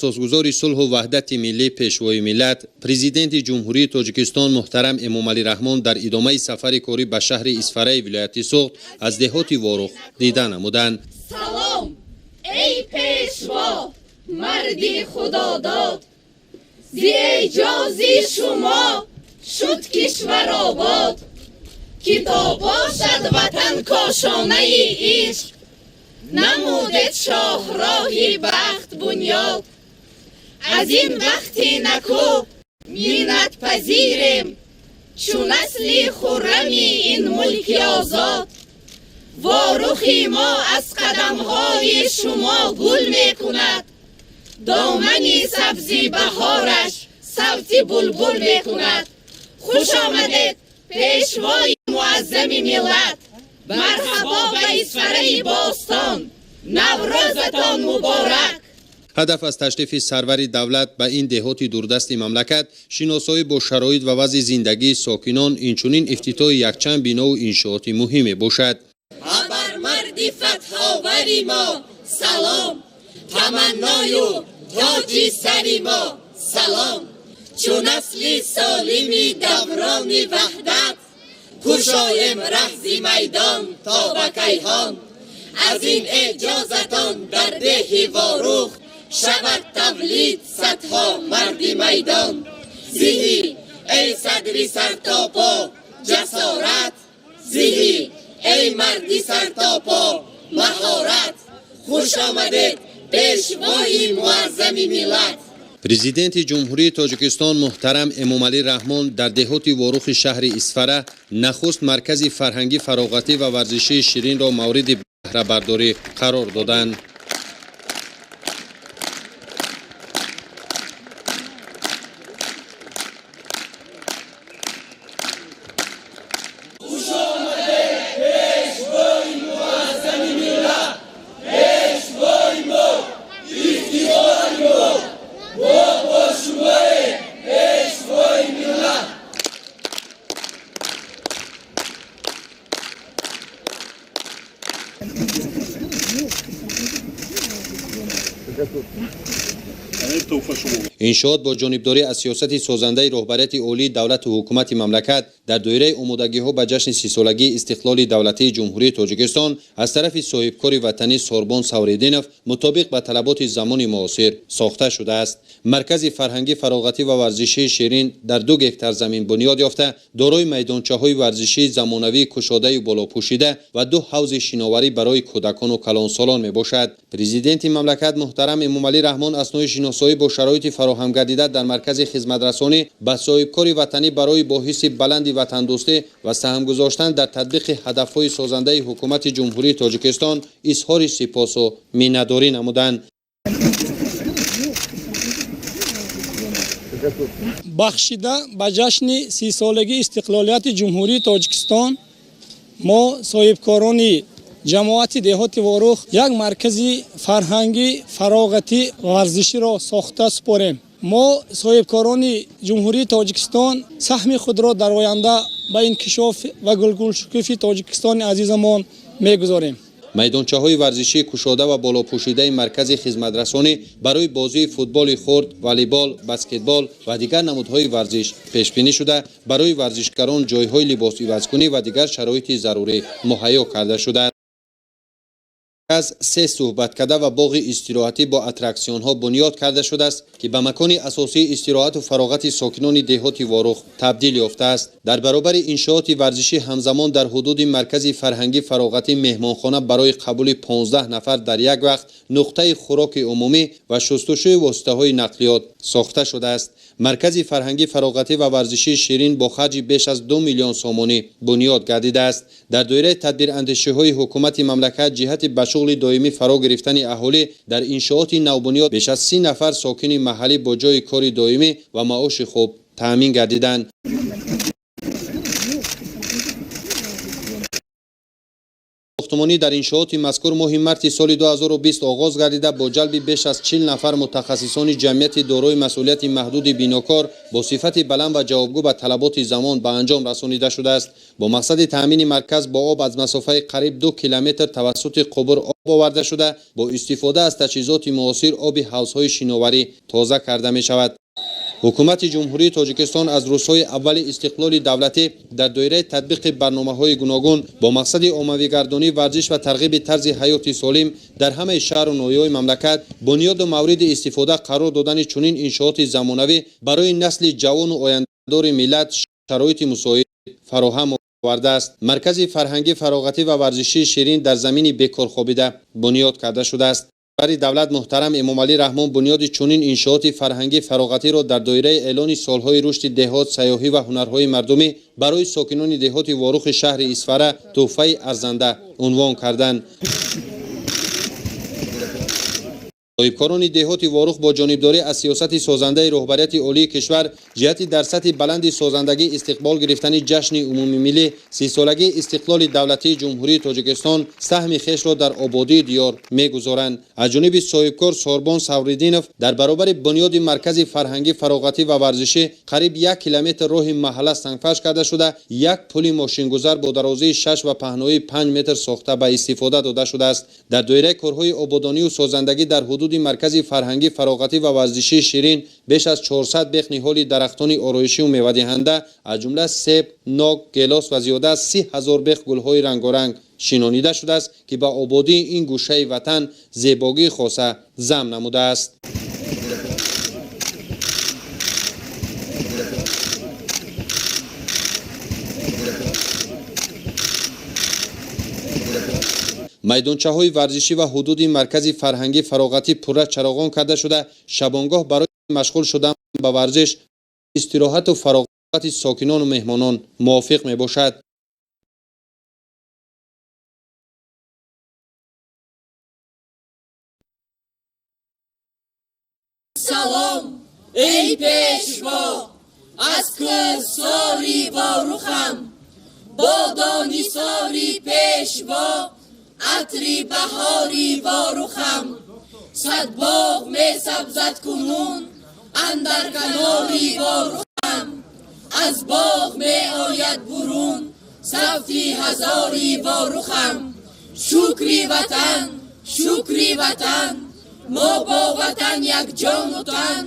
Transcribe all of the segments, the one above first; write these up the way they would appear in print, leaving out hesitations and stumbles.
Асосгузори сулҳу ваҳдати миллӣ, Пешвои миллат, Президенти Ҷумҳурии Тоҷикистон муҳтарам Эмомалӣ Раҳмон дар идомаи сафари корӣ ба шаҳри Исфараи вилояти Суғд аз деҳоти Ворух дида намуданд. Салом, эй Пешво, марди худодод, зи эъҷози шумо шуд кишвар обод, ки то бошад ватан кошонаи ишқ, намудед шоҳроҳи бахт бунёд. Аз ин вақти наку миннатпазирем, чу насли хуррами ин мулки озод. Ворухи мо аз қадамҳои шумо гул мекунад, домани сабзи баҳораш савти булбул мекунад. Хуш омадед, Пешвои муаззами миллат! Марҳабо ба Исфараи бостон! Наврӯзатон муборак! Ҳадаф аз ташрифи сарвари давлат ба ин деҳоти дурдасти мамлакат шиносоӣ бо шароит ва вазъи зиндагии сокинон, инчунин ифтитоҳи якчанд бинову иншооти муҳим мебошад. Абармарди фатҳовари мо салом, таманною тоҷи сари мо салом, чу насли солими даврони ваҳдат кушоем раҳзи майдон то ба кайҳон. Аз ин эъҷозатон дар деҳи Ворух шавад тавлид садҳо марди майдон. Зиҳӣ, эй садри сартопо ҷасорат, зиҳӣ, эй марди сартопо маҳорат. Хуш омадед, Пешвои муаззами миллат! Президенти Ҷумҳурии Тоҷикистон муҳтарам Эмомалӣ Раҳмон дар деҳоти Ворухи шаҳри Исфара нахуст маркази фарҳангӣ, фароғатӣ ва варзишии Ширинро мавриди баҳрабардорӣ қарор доданд. Иншоот бо ҷонибдорӣ аз сиёсати созандаи роҳбарияти олии давлату ҳукумати мамлакат дар доираи омодагиҳо ба ҷашни 30-солагии истиқлоли давлатии Ҷумҳурии Тоҷикистон аз тарафи соҳибкори ватанӣ Сорбон Савридинов мутобиқ ба талаботи замони муосир сохта шудааст. Маркази фарҳангӣ, фароғатӣ ва варзишии Ширин дар 2 гектар замин бунёд ёфта, дорои майдончаҳои варзишии замонавии кушодаю болопӯшида ва ду ҳавзи шиноварӣ барои кӯдакону калонсолон мебошад. Президенти мамлакат муҳтарам Эмомалӣ Раҳмон аснои шиносоӣ бо шароити фароҳамгардида дар маркази хизматрасонӣ ба соҳибкори ватанӣ барои бо ҳисси баланди ватандӯстӣ ва саҳм гузоштан дар татбиқи ҳадафҳои созандаи ҳукумати Ҷумҳурии Тоҷикистон изҳори сипосу миннатдорӣ намуданд. Бахшида ба ҷашни 30-солагии истиқлолияти Ҷумҳурии Тоҷикистон мо, соҳибкорони ҷамоати деҳоти Ворух, як маркази фарҳангӣ, фароғатӣ, варзиширо сохта супорем. Мо, соҳибкорони Ҷумҳурии Тоҷикистон, саҳми худро дар оянда ба инкишоф ва гулгулшукуфи Тоҷикистони азизамон мегузорем. Майдончаҳои варзишии кушода ва болопӯшидаи маркази хизматрасонӣ барои бозии футболи хурд, волейбол, баскетбол ва дигар намудҳои варзиш пешбинӣ шуда, барои варзишгарон ҷойҳои либосивазкунӣ ва дигар шароити зарурӣ муҳайё карда шудааст. Аз се суҳбаткада ва боғи истироҳатӣ бо аттраксионҳо бунёд карда шудааст, ки ба макони асосии истироҳату фароғати сокинони деҳоти Ворух табдил ёфтааст. Дар баробари иншооти варзишӣ ҳамзамон дар ҳудуди маркази фарҳангӣ фароғатӣ меҳмонхона барои қабули 15 нафар дар як вақт, нуқтаи хӯроки умумӣ ва шустушӯи воситаҳои нақлиёт сохта шудааст. Маркази фарҳангӣ, фароғатӣ ва варзишии Ширин бо харҷи беш аз 2 миллион сомонӣ бунёд гардидааст. Дар доираи тадбирандешиҳои ҳукумати мамлакат ҷиҳати ба шуғли доимӣ фаро гирифтани аҳолӣ дар иншооти навбунёд беш аз 30 нафар сокини маҳаллӣ бо ҷойи кори доимӣ ва маоши хуб таъмин гардиданд. сохтмонӣ дар иншооти мазкур моҳи марти соли 2020 оғоз гардида, бо ҷалби беш аз 40 нафар мутахассисони ҷамъияти дорои масъулияти маҳдуди бинокор бо сифати баланд ва ҷавобгӯ ба талаботи замон ба анҷом расонида шудааст. Бо мақсади таъмини марказ бо об аз масофаи қариб 2 километр тавассути қубур об оварда шуда, бо истифода аз таҷҳизоти муосир оби ҳавзҳои шиноварӣ тоза карда мешавад. Ҳукумати Ҷумҳурии Тоҷикистон аз рӯзҳои аввали истиқлоли давлатӣ дар доираи татбиқи барномаҳои гуногун бо мақсади оммавигардонии варзиш ва тарғиби тарзи ҳаёти солим дар ҳамаи шаҳру ноҳияҳои мамлакат бунёду мавриди истифода қарор додани чунин иншооти замонавӣ барои насли ҷавону ояндадори миллат шароити мусоид фароҳам овардааст. Маркази фарҳангӣ, фароғатӣ ва варзишии Ширин дар замини бекор хобида бунёд карда шудааст. Раҳбари давлат муҳтарам Эмомалӣ Раҳмон бунёди чунин иншооти фарҳангӣ фароғатиро дар доираи эълони солҳои рушди деҳот, сайёҳӣ ва ҳунарҳои мардумӣ барои сокинони деҳоти Ворухи шаҳри Исфара тӯҳфаи арзанда унвон карданд. Соҳибкорони деҳоти Ворух бо ҷонибдорӣ аз сиёсати созандаи роҳбарияти олии кишвар ҷиҳати дар сатҳи баланди созандагӣ истиқбол гирифтани ҷашни умумимиллӣ 30-солагии истиқлоли давлатии Ҷумҳурии Тоҷикистон саҳми хешро дар ободии диёр мегузоранд. Аз ҷониби соҳибкор Сорбон Савриддинов дар баробари бунёди маркази фарҳангӣ, фароғатӣ ва варзишӣ қариб 1 километр роҳи маҳалла сангфарш карда шуда, як пули мошингузар бо дарозии 6 ва паҳноии 5 метр сохта ба истифода дода шудааст. Дар доираи корҳои ободонию созандагӣ дар ҳудуди маркази фарҳангӣ, фароғатӣ ва варзишии Ширин беш аз 400 бех ниҳоли дарахтони ороишию мевадиҳанда, аз ҷумла себ, нок, гелос ва зиёда аз 30 000 бех гулҳои рангоранг шинонида шудааст, ки ба ободии ин гӯшаи ватан зебогии хоса зам намудааст. Майдончаҳои варзишӣ ва ҳудуди маркази фарҳангӣ фароғатӣ пурра чароғон карда шуда, шабонгоҳ барои машғул шудан ба варзиш, истироҳату фароғати сокинону меҳмонон мувофиқ мебошад. Салом, эй пешво, аз кӯҳсори Ворухам, бодонисори пешво, атри баҳори Ворухам, сад боғ месабзад кунун андар канори Ворухам, аз боғ меояд бурун савти ҳазори Ворухам. Шукри ватан, шукри ватан, мо бо ватан якҷону тан,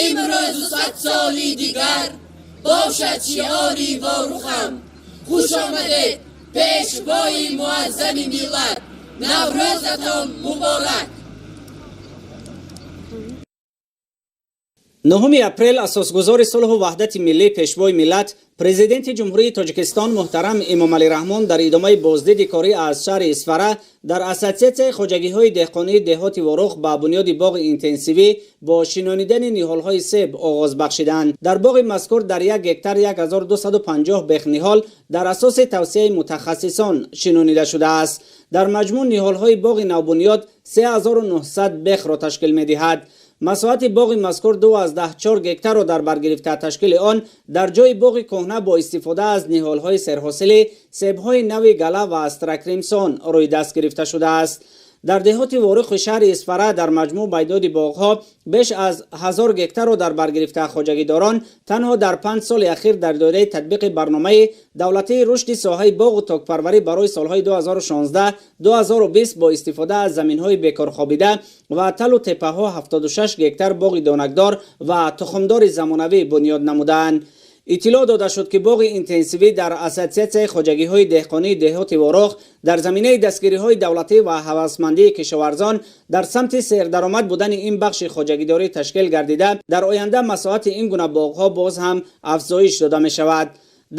имрӯзу сад соли дигар бошад шиори Ворухам. Хуш омадед, пешвои муаззами миллат, Наврӯзатон муборак! 9 апрел асосгузори сулҳу ваҳдати миллӣ, пешвои миллат, президенти Ҷумҳурии Тоҷикистон муҳтарам Эмомалӣ Раҳмон дар идомаи боздиди корӣ аз шаҳри Исфара дар ассотсиатсияи хоҷагиҳои деҳқонии деҳоти Ворух ба бунёди боғи интенсивӣ бо шинонидани ниҳолҳои себ оғоз бахшиданд. Дар боғи мазкур дар 1 гектар 1250 бех ниҳол дар асоси тавсияи мутахассисон шинонида шудааст. Дар маҷмӯъ ниҳолҳои боғи навбунёд 3900 бехро ташкил медиҳад. Масоҳати боғи мазкур 2,4 гектарро дар бар гирифта, ташкили он дар ҷои боғи кӯҳна бо истифода аз ниҳолҳои серҳосили себҳои нави гала ва астракримсон рӯи даст гирифта шудааст. Дар деҳоти Ворухи шаҳри Исфара дар маҷмӯъ байдоди боғҳо беш аз 1000 гектарро дар бар гирифта, хоҷагидорон танҳо дар 5 соли ахир дар доираи татбиқи барномаи давлатии рушди соҳаи боғу токпарварӣ барои солҳои 2016-2020 бо истифода аз заминҳои бекорхобида ва талу теппаҳо 76 гектар боғи донакдор ва тухмдори замонавӣ бунёд намудаанд. Иттилоъ дода шуд, ки боғи интенсивӣ дар ассотсиатсияи хоҷагиҳои деҳқонии деҳоти Ворух дар заминаи дастгириҳои давлатӣ ва ҳавасмандии кишоварзон дар самти сердаромад будани ин бахши хоҷагидорӣ ташкил гардида, дар оянда масоҳати ин гуна боғҳо боз ҳам афзоиш дода мешавад.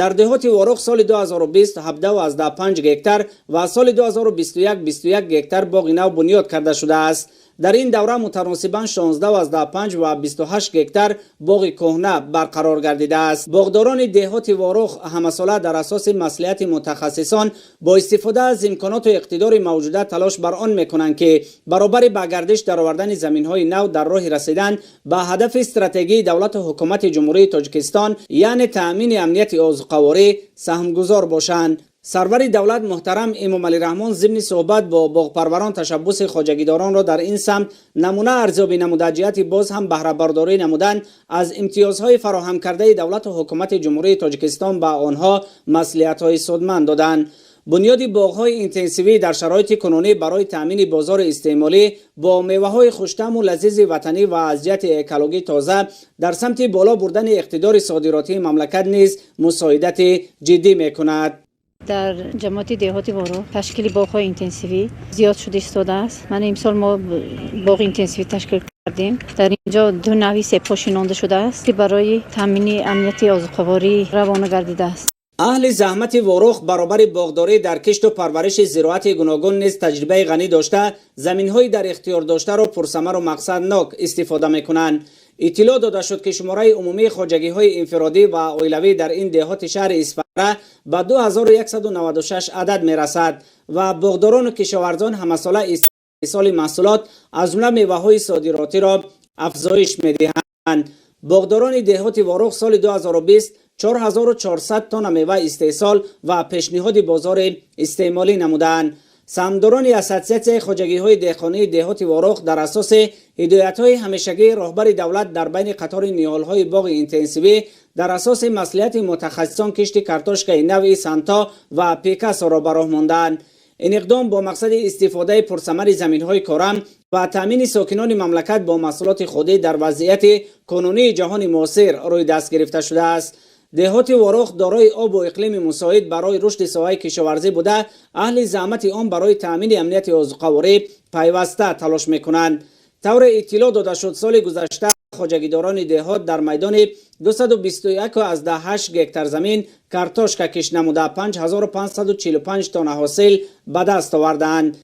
Дар деҳоти Ворух соли 2020 17,5 гектар ва соли 2021 21 гектар боғи нав бунёд карда шудааст. Дар ин давра мутаносибан 16,5 ва 28 гектар боғи кӯҳна барқарор гардидааст. Боғдорони деҳоти Ворух ҳамасола дар асоси маслиҳати мутахассисон бо истифода аз имконоту иқтидори мавҷуда талош бар он мекунанд, ки баробари ба гардиш даровардани заминҳои нав дар роҳи расидан ба ҳадафи стратегии давлату ҳукумати Ҷумҳурии Тоҷикистон, яъне таъмини амнияти озуқаворӣ, саҳмгузор бошанд. Сарвари давлат муҳтарам Эмомалӣ Раҳмон зимни суҳбат бо боғпарварон ташаббуси хоҷагидоронро дар ин самт намуна арзёбӣ намуда, ҷиҳати боз ҳам баҳрабардорӣ намудан аз имтиёзҳои фароҳамкардаи давлату ҳукумати Ҷумҳурии Тоҷикистон ба онҳо маслиҳатҳои судманд доданд. Бунёди боғҳои интенсивӣ дар шароити кунунӣ барои таъмини бозори истеъмолӣ бо меваҳои хуштаму лазизи ватанӣ ва аз ҷиҳати экологӣ тоза дар самти боло бурдани иқтидори содиротии мамлакат низ мусоидати ҷиддӣ мекунад. Дар ҷамоати деҳоти Ворух ташкили боғҳои интенсивӣ зиёд шуда истодааст. Мана имсол мо боғи интенсивӣ ташкил кардем. Дар инҷо ду навъи себҳо шинонда шудааст, ки барои таъмини амнияти озуқаворӣ равона гардидааст. Аҳли заҳмати Ворух баробари боғдорӣ дар кишту парвариши зироати гуногун низ таҷрибаи ғанӣ дошта, заминҳои дар ихтиёр доштаро пурсамару мақсаднок истифода мекунанд. Иттилоъ дода шуд, ки шумораи умумии хоҷагиҳои инфиродӣ ва оилавӣ дар ин деҳоти шаҳри Исфара ба 2196 адад мерасад ва боғдорону кишоварзон ҳамасола истеҳсоли маҳсулот аз ҷумла меваҳои содиротиро афзоиш медиҳанд. Боғдорони деҳоти Ворух соли 2020 4400 тонна мева истеҳсол ва пешниҳоди бозори истеъмолӣ намудаанд. Саҳмдорони ассотсиатсияи хоҷагиҳои деҳқонии деҳоти Ворух дар асоси ҳидоятҳои ҳамешагии роҳбари давлат дар байни қатори ниҳолҳои боғи интенсивӣ дар асоси маслиҳати мутахассисон кишти картошкаи навъи Санто ва Пикассоро ба роҳ мондаанд. Ин иқдом бо мақсади истифодаи пурсамари заминҳои корам ва таъмини сокинони мамлакат бо маҳсулоти худӣ дар вазъияти кунунии ҷаҳони муосир рӯи даст гирифта шудааст. Деҳоти Ворух дорои обу иқлими мусоид барои рушди соҳаи кишоварзӣ буда, аҳли заҳмати он барои таъмини амнияти озуқаворӣ пайваста талош мекунанд. Тавре иттилоъ дода шуд, соли гузашта хоҷагидорони деҳот дар майдони 221,8 гектар замин картошка кишт намуда, 5545 тонна ҳосил ба даст овардаанд.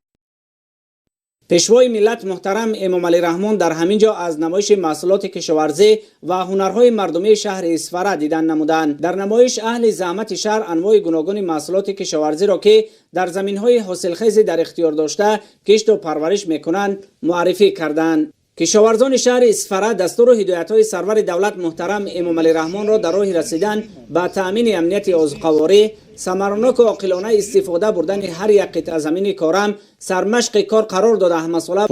Пешвои миллат муҳтарам Эмомалӣ Раҳмон дар ҳамин ҷо аз намоиши маҳсулоти кишоварзӣ ва ҳунарҳои мардумии шаҳри Исфара дидан намуданд. Дар намоиш аҳли заҳмати шаҳр анвои гуногуни маҳсулоти кишоварзиро, ки дар заминҳои ҳосилхези дар ихтиёр дошта кишту парвариш мекунанд, муаррифӣ карданд. Кишоварзони шаҳри Исфара дастуру ҳидоятҳои сарвари давлат муҳтарам Эмомалӣ Раҳмонро дар роҳи расидан ба таъмини амнияти озуқаворӣ, самарноку оқилона истифода бурдани ҳар як қитъа замини корам сармашқи кор қарор дода, ҳамасола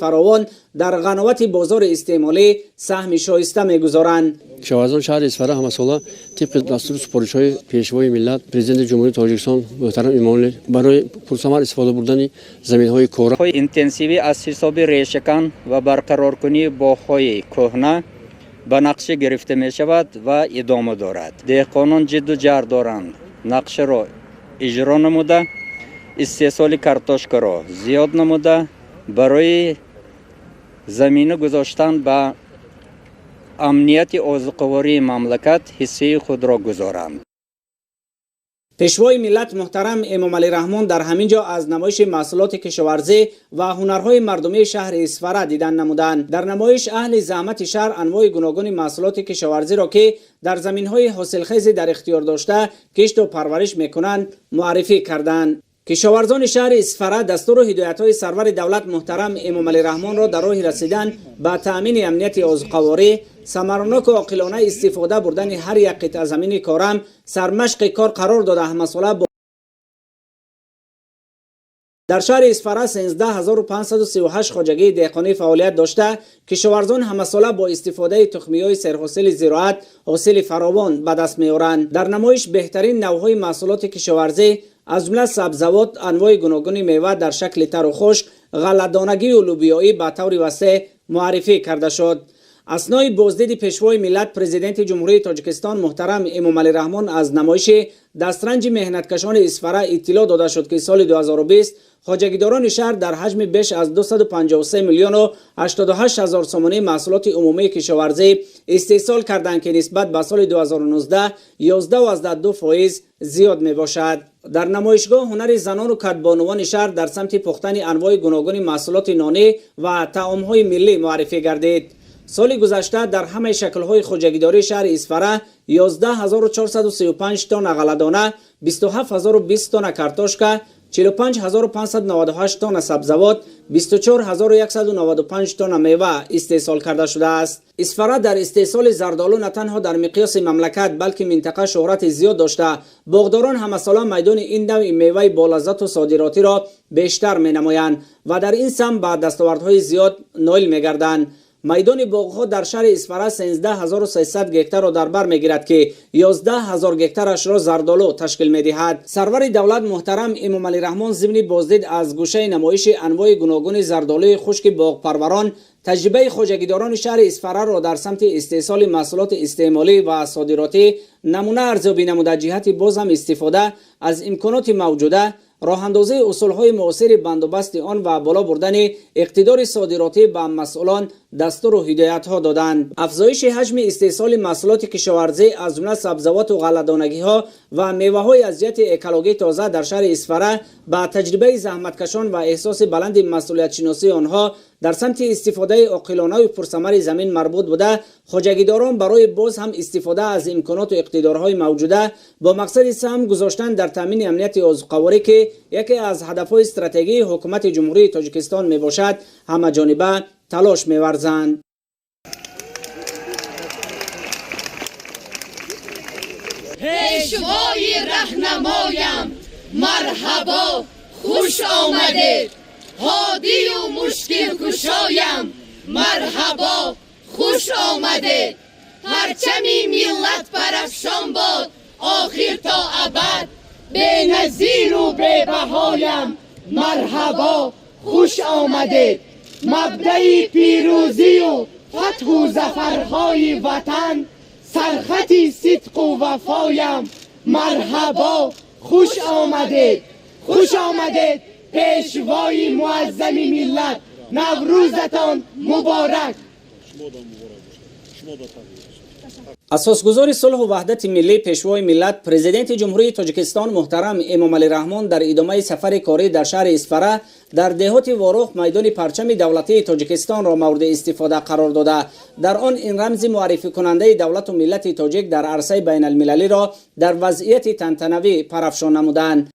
фаровон дар ғановати бозори истеъмолӣ саҳми шоиста мегузоранд. Кишоварзони шаҳри Исфара ҳамасола тибқи дастуру супоришҳои Пешвои миллат, Президенти Ҷумҳурии Тоҷикистон муҳтарам Эмомалӣ барои пурсамар истифода бурдани заминҳои кора интенсивӣ аз ҳисоби решакан ва барқароркунии боғҳои кӯҳна ба нақша гирифта мешавад ва идома дорад. Деҳқонон ҷидду ҷаҳд доранд, нақшаро иҷро намуда, истеҳсоли картошкаро зиёд намуда, барои замина гузоштан ба амнияти озуқавории мамлакат ҳиссаи худро гузоранд. Пешвои миллат муҳтарам Эмомалӣ Раҳмон дар ҳамин ҷо аз намоиши маҳсулоти кишоварзӣ ва ҳунарҳои мардумии шаҳри Исфара дидан намуданд. Дар намоиш аҳли заҳмати шаҳр анвои гуногуни маҳсулоти кишоварзиро, ки дар заминҳои ҳосилхези дар ихтиёр дошта кишту парвариш мекунанд, муаррифӣ карданд. Кишоварзони шаҳри Исфара дастуру ҳидоятҳои сарвари давлат муҳтарам Эмомалӣ Раҳмонро дар роҳи расидан ба таъмини амнияти озуқаворӣ, самарноку оқилона истифода бурдани ҳар як қитъа замини корам сармашқи кор қарор дода, ҳамасола дар шаҳри Исфара 13538 хоҷагии деҳқонӣ фаъолият дошта, кишоварзон ҳамасола бо истифодаи тухмиҳои серҳосили зироат ҳосили фаровон ба даст меоранд. Дар намоиш беҳтарин навъҳои маҳсулоти кишоварзӣ аз ҷумла сабзавот, анвои гуногуни мева дар шакли тару хушк, ғалладонагию лӯбиёӣ ба таври васеъ муаррифӣ карда шуд. Аснои боздиди Пешвои миллат, Президенти Ҷумҳурии Тоҷикистон муҳтарам Эмомалӣ Раҳмон аз намоиши дастранҷи меҳнаткашони Исфара иттилоъ дода шуд, ки соли 2020 хоҷагидорони шаҳр дар ҳаҷми беш аз 253 миллиону 88 ҳазор сомонӣ маҳсулоти умумии кишоварзӣ истеҳсол карданд, ки нисбат ба соли 2019 11,2% зиёд мебошад. Дар намоишгоҳ ҳунари занону кадбонувони шаҳр дар самти пухтани анвои гуногуни маҳсулоти нонӣ ва таомҳои миллӣ муаррифӣ гардид. Соли гузашта дар ҳамаи шаклҳои хоҷагидории шаҳри Исфара 11435 тонна ғалладона, 27020 тонна картошка, 45598 тонна сабзавот, 24195 тонна мева истеҳсол карда шудааст. Исфара дар истеҳсоли зардолу на танҳо дар миқёси мамлакат, балки минтақа шӯҳрати зиёд дошта, боғдорон ҳамасола майдони ин навъи меваи болаззату содиротиро бештар менамоянд ва дар ин самт ба дастовардҳои зиёд ноил мегарданд. Майдони боғҳо дар шаҳри Исфара 13300 гектарро дар бар мегирад, ки 11000 гектарашро зардолу ташкил медиҳад. Сарвари давлат муҳтарам Эмомалӣ Раҳмон зимни боздид аз гӯшаи намоиши анвои гуногуни зардолуи хушки боғпарварон таҷрибаи хоҷагидорони шаҳри Исфараро дар самти истеҳсоли маҳсулоти истеъмолӣ ва содиротӣ намуна арзёбӣ намуда, ҷиҳати боз ҳам истифода аз имконоти мавҷуда, роҳандозии усулҳои муосири бандубасти он ва боло бурдани иқтидори содиротӣ ба масъулон дастуру ҳидоятҳо доданд. Афзоиши ҳаҷми истеҳсоли маҳсулоти кишоварзӣ аз ҷумла сабзавоту ғалладонагиҳо ва меваҳои аз ҷиҳати экологӣ тоза дар шаҳри Исфара ба таҷрибаи заҳматкашон ва эҳсоси баланди масъулиятшиносии онҳо дар самти истифодаи оқилонаю пурсамари замин марбут буда, хоҷагидорон барои боз ҳам истифода аз имконоту иқтидорҳои мавҷуда бо мақсади саҳм гузоштан дар таъмини амнияти озуқаворӣ, ки яке аз ҳадафҳои стратегии ҳукумати Ҷумҳурии Тоҷикистон мебошад, ҳамаҷониба талош меварзанд. Пешвои раҳнамоям, марҳабо, хуш омадед. Ҳодию мушкилкушоям, марҳабо, хуш омадед. Парчами миллат парафшон бод охир то абад, беназиру бебаҳоям, марҳабо, хуш омадед. Мабдаи пирӯзию фатҳу зафарҳои ватан, сархати сидқу вафоям, марҳабо, хуш омадед. Хуш омадед, пешвои муаззами миллат, Наврӯзатон муборак. Асосгузори сулҳу ваҳдати миллӣ, пешвои миллат, президенти Ҷумҳурии Тоҷикистон муҳтарам Эмомалӣ Раҳмон дар идомаи сафари корӣ дар шаҳри Исфара дар деҳоти Ворух майдони парчами давлатии Тоҷикистонро мавриди истифода қарор дода, дар он ин рамзи муаррификунандаи давлату миллати тоҷик дар арсаи байналмилалиро дар вазъияти тантанавӣ парафшон намуданд.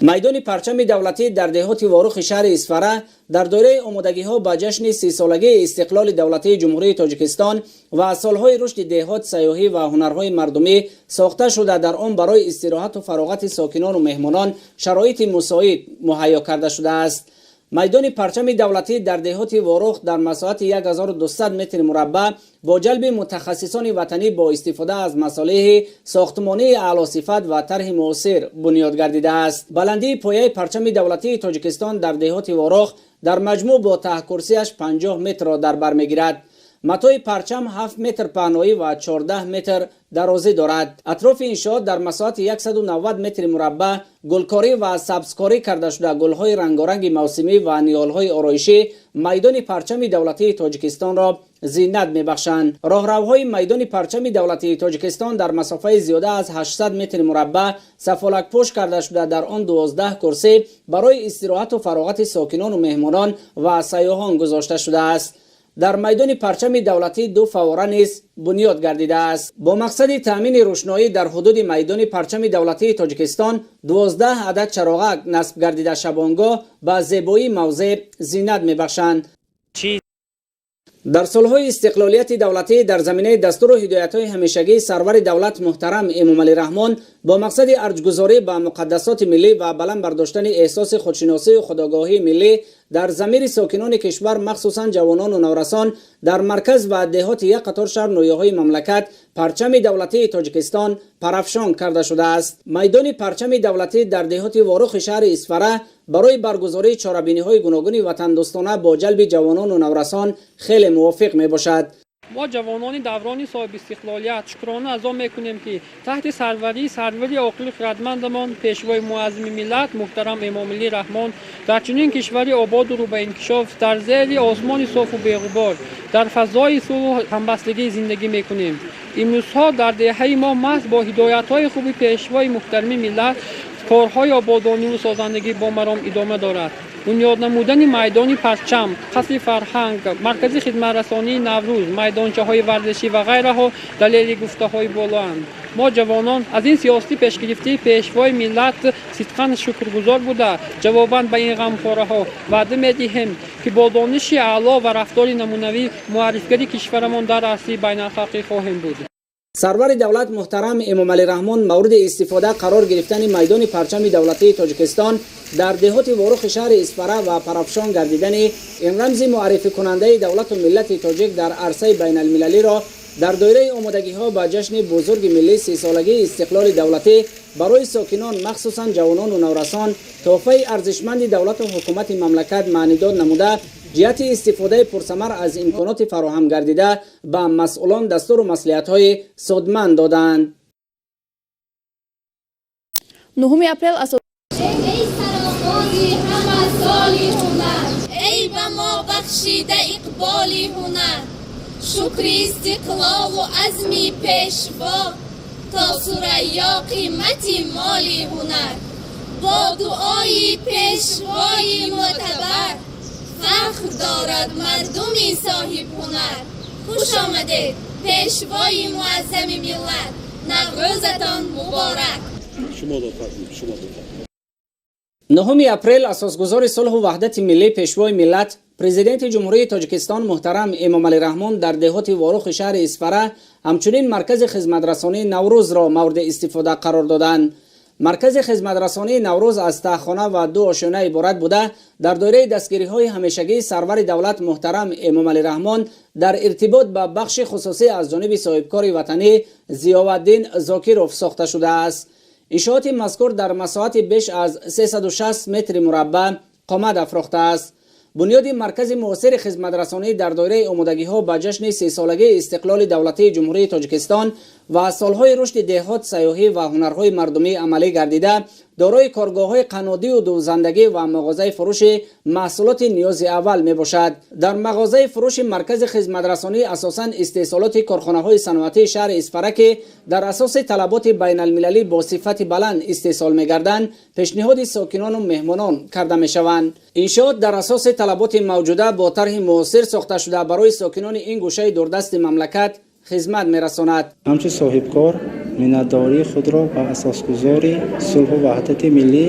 Майдони парчами давлатӣ дар деҳоти Ворухи шаҳри Исфара дар доираи омодагиҳо ба ҷашни 30-солагии истиқлоли давлатии Ҷумҳурии Тоҷикистон ва солҳои рушди деҳот, сайёҳӣ ва ҳунарҳои мардумӣ сохта шуда, дар он барои истироҳату фароғати сокинону меҳмонон шароити мусоид муҳайё карда шудааст. Майдони парчами давлатӣ дар деҳоти Ворух дар масоҳати 1200 метри мураббаъ бо ҷалби мутахассисони ватанӣ бо истифода аз масолеҳи сохтмонии аълосифат ва тарҳи муосир бунёд гардидааст. Баландии пояи парчами давлатии Тоҷикистон дар деҳоти Ворух дар маҷмӯъ бо таҳкурсиаш 50 метрро дар бар мегирад. Матои парчам 7 метр паҳноӣ ва 14 метр дарозӣ дорад. Атрофи иншоот дар масоҳати 190 метри мураббаъ гулкорӣ ва сабзкорӣ карда шуда, гулҳои рангоранги мавсимӣ ва ниҳолҳои ороишӣ майдони парчами давлатии Тоҷикистонро зинат мебахшанд. Роҳравҳои майдони парчами давлатии Тоҷикистон дар масофаи зиёда аз 800 метри мураббаъ сафолакпӯш карда шуда, дар он 12 курсӣ барои истироҳату фароғати сокинону меҳмонон ва сайёҳон гузошта шудааст. Дар майдони парчами давлатӣ ду фавора низ бунёд гардидааст. Бо мақсади таъмини рӯшноӣ дар ҳудуди майдони парчами давлатии Тоҷикистон 12 адад чароғак насб гардида, шабонгоҳ ба зебоии мавзеъ зинат мебахшанд. Дар солҳои истиқлолияти давлатӣ дар заминаи дастуру ҳидоятҳои ҳамешагии сарвари давлат муҳтарам Эмомалӣ Раҳмон бо мақсади арҷгузорӣ ба муқаддасоти миллӣ ва баланд бардоштани эҳсоси худшиносию худогоҳии миллӣ дар замири сокинони кишвар, махсусан ҷавонону наврасон, дар марказ ва деҳоти як қатор шаҳр ноҳияҳои мамлакат парчами давлатии Тоҷикистон парафшон карда шудааст. Майдони парчами давлатӣ дар деҳоти Ворухи шаҳри Исфара барои баргузории чорабиниҳои гуногуни ватандӯстона бо ҷалби ҷавонону наврасон хеле мувофиқ мебошад. Мо ҷавонони даврони соҳибистиқлолият шукрона аз он мекунем, ки таҳти сарварии сарвари оқилу хирадмандамон, пешвои муаззими миллат муҳтарам Эмомалӣ Раҳмон, дар чунин кишвари ободу рӯ ба инкишоф, дар зери осмони софу беғубор, дар фазои сулҳу ҳамбастагӣ зиндагӣ мекунем. Имрӯзҳо дар деҳаи мо маҳз бо ҳидоятҳои хуби пешвои муҳтарами миллат корҳои ободониву созандагӣ бо маром идома дорад. Бунёд намудани майдони парчам, қасри фарҳанг, маркази хидматрасонии Наврӯз, майдончаҳои варзишӣ ва ғайраҳо далели гуфтаҳои болоанд. Мо ҷавонон аз ин сиёсати пешгирифтии пешвои миллат сидқан шукргузор буда, ҷавобан ба ин ғамхораҳо ваъда медиҳем, ки бо дониши аъло ва рафтори намунавӣ муаррифгари кишварамон дар арсаи байналхалқӣ хоҳем буд. Сарвари давлат муҳтарам Эмомалӣ Раҳмон мавриди истифода қарор гирифтани майдони парчами давлатии Тоҷикистон дар деҳоти Ворухи шаҳри Исфара ва парафшон гардидани ин рамзи муаррификунандаи давлату миллати тоҷик дар арсаи байналмилалиро дар доираи омодагиҳо ба ҷашни бузурги миллӣ 30-солагии истиқлоли давлатӣ барои сокинон, махсусан ҷавонону наврасон, тӯҳфаи арзишманди давлату ҳукумати мамлакат маънидод намуда, ҷиҳати истифодаи пурсамар аз имконоти фароҳам гардида ба масъулон дастуру маслиҳатҳои судманд доданд. 9 апрел Эй сарогози ҳама соли ҳунар, эй ба мо бахшида иқболи ҳунар, шукри истиқлолу азми пешво, то сурайё қимати моли ҳунар, бо дуои пешвои мӯътабар фахр дорад мардуми соҳибҳунар. Хуш омадед, пешвои муаззами миллат, Наврӯзатон муборак. 9 апрел асосгузори сулҳу ваҳдати миллӣ, пешвои миллат, президенти Ҷумҳурии Тоҷикистон муҳтарам Эмомалӣ Раҳмон дар деҳоти Ворухи шаҳри Исфара ҳамчунин маркази хизматрасонии Наврӯзро мавриди истифода қарор доданд. Маркази хизматрасонии Наврӯз аз таҳхона ва ду ошёна иборат буда, дар доираи дастгириҳои ҳамешагии сарвари давлат муҳтарам Эмомалӣ Раҳмон дар иртибот ба бахши хусусӣ аз ҷониби соҳибкори ватанӣ Зиёваддин Зокиров сохта шудааст. Иншооти мазкур дар масоҳати беш аз 360 метри мураббаъ қомат афрохтааст. Бунёди маркази муосири хизматрасонӣ дар доираи омодагиҳо ба ҷашни 30-солагии истиқлоли давлатии Ҷумҳурии Тоҷикистон ва солҳои рушди деҳот, сайёҳӣ ва ҳунарҳои мардумӣ амалӣ гардида, дорои коргоҳҳои қаннодию дӯзандагӣ ва мағозаи фурӯши маҳсулоти ниёзи аввал мебошад. Дар мағозаи фурӯши маркази хизматрасонӣ асосан истеҳсолоти корхонаҳои саноатии шаҳри Исфара, ки дар асоси талаботи байналмилалӣ бо сифати баланд истеҳсол мегарданд, пешниҳоди сокинону меҳмонон карда мешаванд. Иншоот дар асоси талаботи мавҷуда бо тарҳи муосир сохта шуда, барои сокинони ин гӯшаи дурдасти мамлакат хизмат мерасонад. Ҳамчун соҳибкор миннатдории худро ба асосгузори сулҳу ваҳдати миллӣ,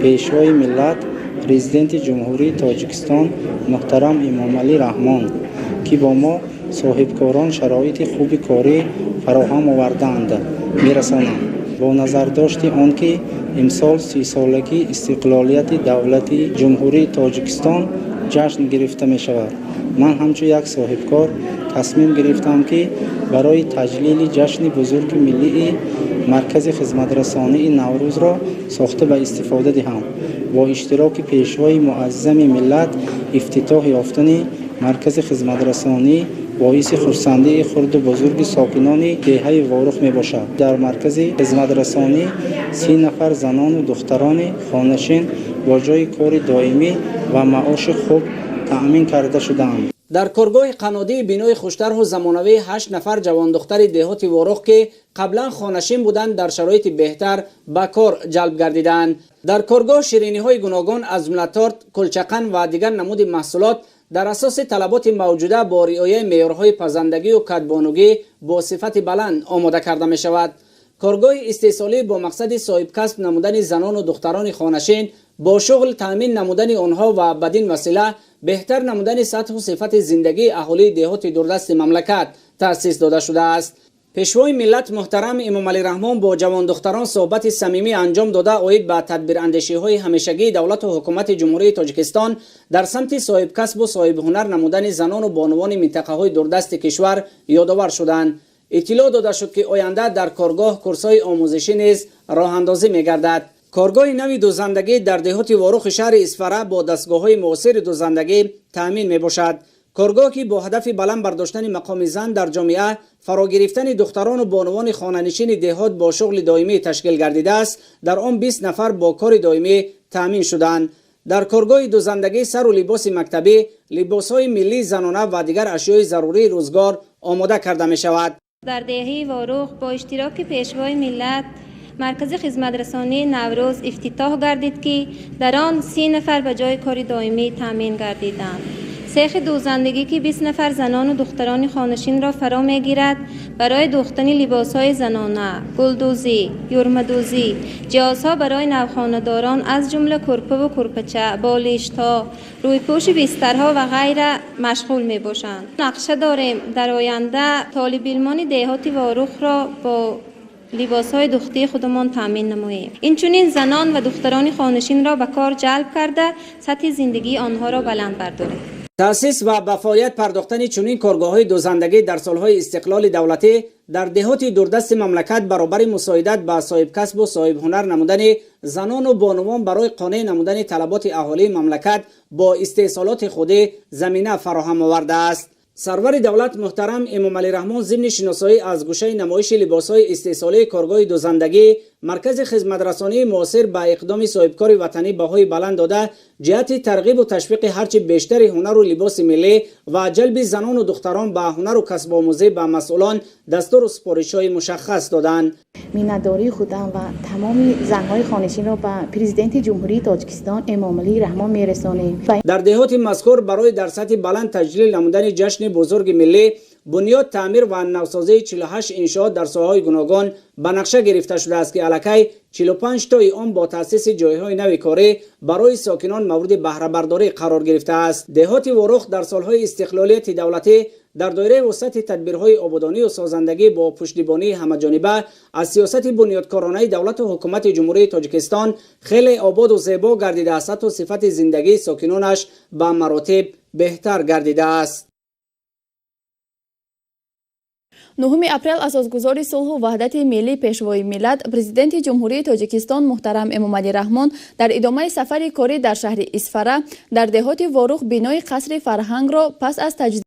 Пешвои миллат, Президенти Ҷумҳурии Тоҷикистон муҳтарам Эмомалӣ Раҳмон, ки бо мо соҳибкорон шароити хуби корӣ фароҳам овардаанд, мерасонам. Бо назардошти он ки имсол 30-солагии истиқлолияти давлати Ҷумҳурии Тоҷикистон ҷашн гирифта мешавад, ман ҳамчун як соҳибкор тасмим гирифтам, ки барои таҷлили ҷашни бузурги миллии маркази хизматрасонии Наврӯзро сохта ба истифода диҳам. Бо иштироки Пешвои муаззами миллат ифтитоҳ ёфтани маркази хизматрасонӣ боиси хурсандии хурду бузурги сокинони деҳаи Ворух мебошад. Дар маркази хизматрасонӣ 30 нафар занону духтарони хонашин бо ҷойи кори доимӣ ва маоши хуб таъмин карда шудаанд. Дар коргоҳи қаннодии бинои хуштарҳу замонавӣ 8 нафар ҷавондухтари деҳоти Ворух, ки қаблан хонашин буданд, дар шароити беҳтар ба кор ҷалб гардиданд. Дар коргоҳ шириниҳои гуногун аз ҷумла торт, кулчақанд ва дигар намуди маҳсулот дар асоси талаботи мавҷуда бо риояи меъёрҳои пазандагию кадбонугӣ бо сифати баланд омода карда мешавад. Коргоҳи истеҳсолӣ бо мақсади соҳибкасб намудани занону духтарони хонашин, бо шуғл таъмин намудани онҳо ва бадин васила беҳтар намудани сатҳу сифати зиндагии аҳолии деҳоти дурдасти мамлакат таъсис дода шудааст. Пешвои миллат муҳтарам Эмомалӣ Раҳмон бо ҷавондухтарон суҳбати самимӣ анҷом дода, оид ба тадбирандешиҳои ҳамешагии давлату ҳукумати Ҷумҳурии Тоҷикистон дар самти соҳибкасбу соҳибҳунар намудани занону бонувони минтақаҳои дурдасти кишвар ёдовар шуданд. Иттилоъ дода шуд, ки оянда дар коргоҳ курсҳои омӯзишӣ низ роҳандозӣ мегардад. Коргоҳи нави дӯзандагӣ дар деҳоти Ворухи шаҳри Исфара бо дастгоҳҳои муосири дӯзандагӣ таъмин мебошад. Коргоҳ, ки бо ҳадафи баланд бардоштани мақоми зан дар ҷомеа, фарогирифтани духтарону бонувони хонанишини деҳот бо шуғли доимӣ ташкил гардидааст, дар он 20 нафар бо кори доимӣ таъмин шуданд. Дар коргоҳи дӯзандагӣ сару либоси мактабӣ, либосҳои миллии занона ва дигар ашёи зарурии рӯзгор омода карда мешавад. Дар деҳаи Ворух бо иштироки Пешвои миллат маркази хизматрасонии Наврӯз ифтитоҳ гардид, ки дар он 30 нафар ба ҷойи кори доимӣ таъмин гардиданд. Сехи дӯзандагӣ, ки 20 нафар занону духтарони хонашинро фаро мегирад, барои дӯхтани либосҳои занона, гулдӯзӣ, юрмадӯзӣ, ҷиҳозҳо барои навхонадорон аз ҷумла кӯрпаву кӯрпача, болиштҳо, рӯйпӯши бистарҳо ва ғайра машғул мебошанд. Нақша дорем дар оянда толибилмони деҳоти Ворухро бо либосҳои духтии худамон таъмин намоем. Инчунин занон ва духтарони хонашинро ба кор ҷалб карда, сатҳи зиндагии онҳоро баланд бардорем. Таъсис ва ба фаъолият пардохтани чунин коргоҳҳои дӯзандагӣ дар солҳои истиқлоли давлатӣ дар деҳоти дурдасти мамлакат баробари мусоидат ба соҳибкасбу соҳибҳунар намудани занону бонувон барои қонеъ намудани талаботи аҳолии мамлакат бо истеҳсолоти худӣ замина фароҳам овардааст. Сарвари давлат муҳтарам Эмомалӣ Раҳмон зимни шиносоӣ аз гӯшаи намоиши либосҳои истеҳсолии коргоҳи дӯзандагӣ, маркази хизматрасонии муосир ба иқдоми соҳибкори ватанӣ баҳои баланд дода, ҷиҳати тарғибу ташвиқи ҳарчи бештари ҳунару либоси миллӣ ва ҷалби занону духтарон ба ҳунару касбомӯзӣ ба масъулон дастуру супоришҳои мушаххас доданд. Миннатдории худам ва тамоми занҳои хонашинро ба Президенти Ҷумҳурии Тоҷикистон Эмомалӣ Раҳмон мерасонем. Дар деҳоти мазкур барои дар сатҳи баланд таҷлил намудани ҷашни бузурги миллӣ, бунёд, таъмир ва навсозии 48 иншоот дар соҳаҳои гуногун ба нақша гирифта шудааст, ки аллакай 45 тои он бо таъсиси ҷойҳои нави корӣ барои сокинон мавриди баҳрабардорӣ қарор гирифтааст. Деҳоти Ворух дар солҳои истиқлолияти давлатӣ дар доираи вусъати тадбирҳои ободонию созандагӣ бо пуштибонии ҳамаҷониба аз сиёсати бунёдкоронаи давлату ҳукумати Ҷумҳурии Тоҷикистон хеле ободу зебо гардида, сатҳу сифати зиндагии сокинонаш ба маротиб беҳтар гардидааст. 9 апрел асосгузори сулҳу ваҳдати миллӣ, Пешвои миллат, Президенти Ҷумҳурии Тоҷикистон муҳтарам Эмомалӣ Раҳмон дар идомаи сафари корӣ дар шаҳри Исфара дар деҳоти Ворух бинои қасри фарҳангро пас аз таҷдид